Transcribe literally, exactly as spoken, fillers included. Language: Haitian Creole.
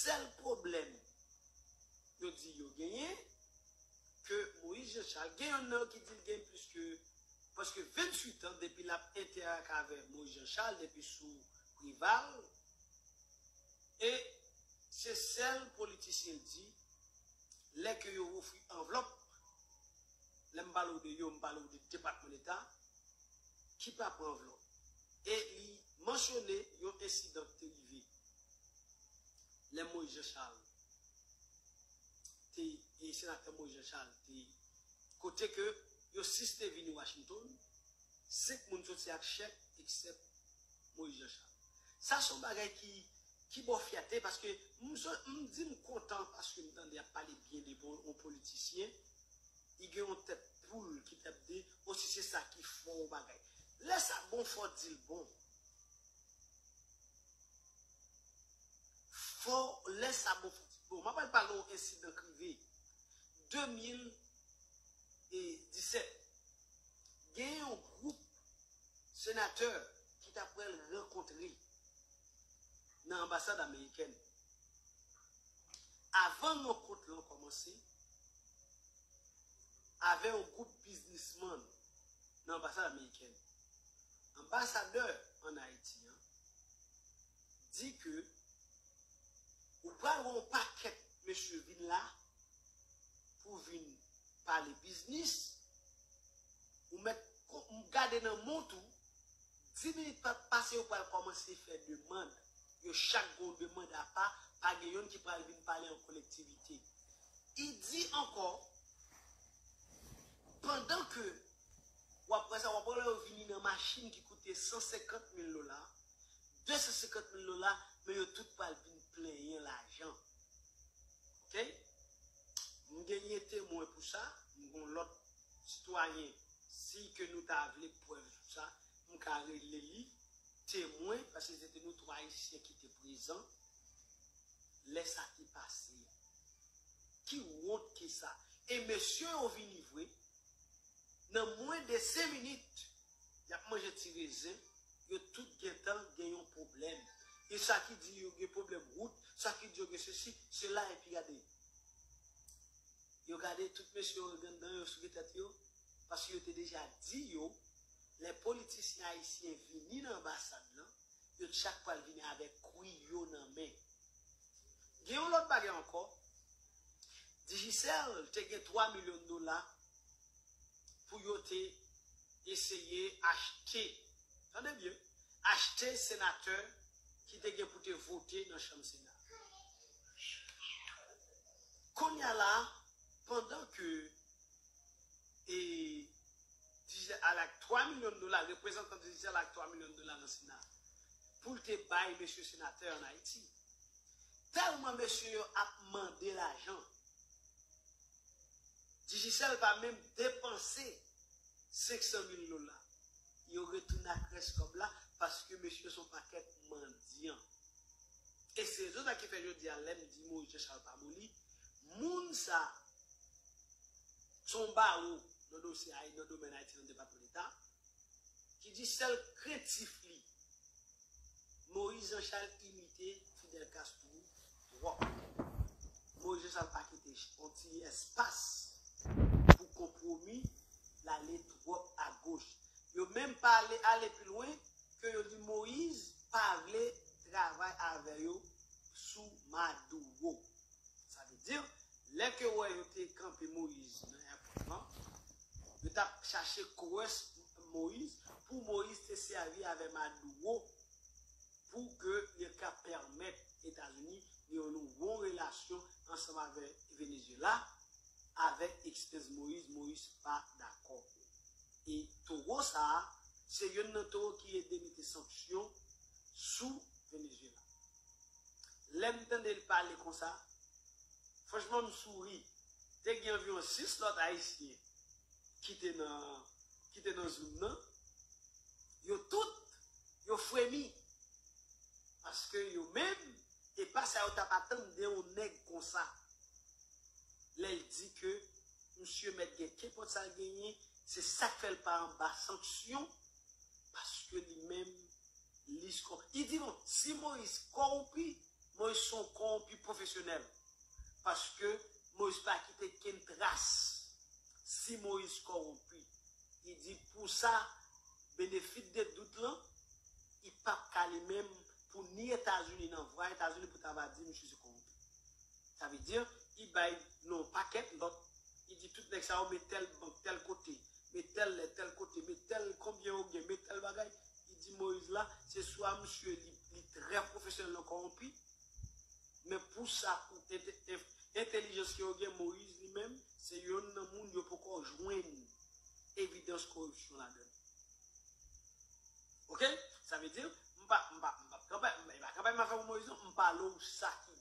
sèl pwoblèm yo di yo genyen, ke Moïse Jean Charles, gen yonn nan yo ki di l gen plis ke, paske venntuit an depi l ap entèrak avè Moïse Jean Charles depi sou Preval, e se sèl politisyen l di, lè ke yo ofri anvlòp, lè m pale w de yo, m pale w de Depatman Deta, ki pa pran anvlòp. E li mansyone yon ensidan ki te rive lè Moïse Jean Charles te, e senatè Moïse Jean Charles te, kote ke yo sis te vini Washington, senk moun soti ak chèk, eksèp Moïse Jean Charles. Sa se yon bagay ki, ki ba w fyète, paske m, so- m di m kontan paske m tande y ap pale byen de bon, yon politisyen, li gen yon tèt poul ki t ap di, o, si se sa ki fò yon bagay. Lè sa bon, fò di l bon. Fò, lè sa bon, fò di l bon. M ap pale yon ensidan k rive de mil disèt. Gen yon gwoup senatè ki ta pral rankontre nan anbasad amerikèn. Avan rankont lan kòmanse, avè yon gwoup biznismann nan anbasad amerikèn. Anbasadè ann Ayiti an di ke ou pral wè yon pakèt mesye vin la pou vin pale biznis, ou mèt ko- gade nan mont ou, di minit pa pase, yo pral kòmanse fè demann. Yo chak gen yon demann apa, pa gen yonn ki pral vin pale an kolektivite. Li di ankò, pandan ke w ap wè sa, w ap wè lè yo vini nan machin ki koute san senkant mil dola, de san senkant mil dola, men yo tout pral vin plenyen lajan. Oke? M genyen temwen pou sa, m gen lòt sitwayen, si ke nou ta vle prèv sou sa, m ka rele li temwen, paske se te nou twa Ayisyen ki te prezan lè sa te pase a. Ki wont ki sa? E mesye yo vini vre, nan mwen de senk minit, y ap manje ti rezen, yo tout gentan gen yon pwoblèm. E sa ki di yo gen pwoblèm wout, sa ki di yo gen sesi, sela, epi gade. Yo gade tout mesye yo gen dan yo sou tèt yo, paske yo te deja di yo, lè politisyen ayisyen vini nan anbasad lan, yo chak pral vini avèk kwi yo nan men. Gen yon lòt bagay ankò, Digicel te gen twa milyon dola pou yo te eseye achte, tande byen, achte senatè ki te gen pou te vote nan chanm Sena. Kounye a la, pandan ke e Digicel al ak twa milyon dola, reprezantan Digicel al ak twa milyon dola nan Sena pou l te bay mesye senatè ann Ayiti. Tèlman mesye yo ap mande lajan, Digicel pa menm depanse senk san mil dola. Yo retounen ak rès kòb la paske mesye se yon pakèt mandyan. E se rezon sa ki fè jodi a, lè m di Moïse Jean Charles pa moli, moun sa se yon bawo nan dosye Ayiti, nan domèn Ayiti, nan Depatman Deta, ki di sèl krentif li, Moïse Jean Charles imite Fidel Castro twòp. Moïse Jean Charles pa kite yon ti espas pou konpwomi, l ale twòp agoch. Yo menm pa ale, ale pi lwen ke yo di Moïse pa vle travay avè yo sou Maduro. Sa vle di, lè ke wè yo te kanpe Moïse nan èpòt lan, yo t ap chache kowès Moïse pou Moïse te sèvi avè Maduro pou ke li ka pèmèt Etazini gen yon bon relasyon ansanm avè Venezuela, avèk ekspens Moïse, Moïse pa dakò. E towo sa a, se youn nan towo ki ede mete sanksyon sou Venezuela. Lè m tande l pale konsa, franchman, m souri. Te gen anviwon sis lòt Ayisyen ki te nan, ki te nan zoom nan. Yo tout, yo fremi. Paske yo menm, e pa sa yo t ap atann de yon nèg konsa. Lè l di ke misye mèt gen kenpòt sa l genyen, se sa k fè l pa anba sanksyon, paske li menm, li s- li di, bon, si Moïse kòwonpi, Moïse se yon kowonpi pwofesyonèl. Paske Moïse pa kite kenn tras si Moïse kowonpi. Li di pou sa, benefit de dout lan, li p ap ka li menm pou ni Etazini nan vwa Etazini pou ta va di misye se kowonpi. Sa vle di, li bay non pakèt lòt, li di tout nèg sa yo met tèl bank, tèl kote, met tèl lè, tèl kote, met tèl konbyen yo gen, met tèl bagay. Li di Moïse la, se swa misye li, li trè pwofesyonèl nan kowonpi, men pou sa, pou ente- enf- entèlijans ke yo gen, Moïse li menm, se yonn nan moun yo poko jwenn evidans koripsyon ladan. Ok? Sa vle di, m pa, m pa, m pa kanpay, m pa kanpay m ap fè pou Moïse, non, m pale w sa ki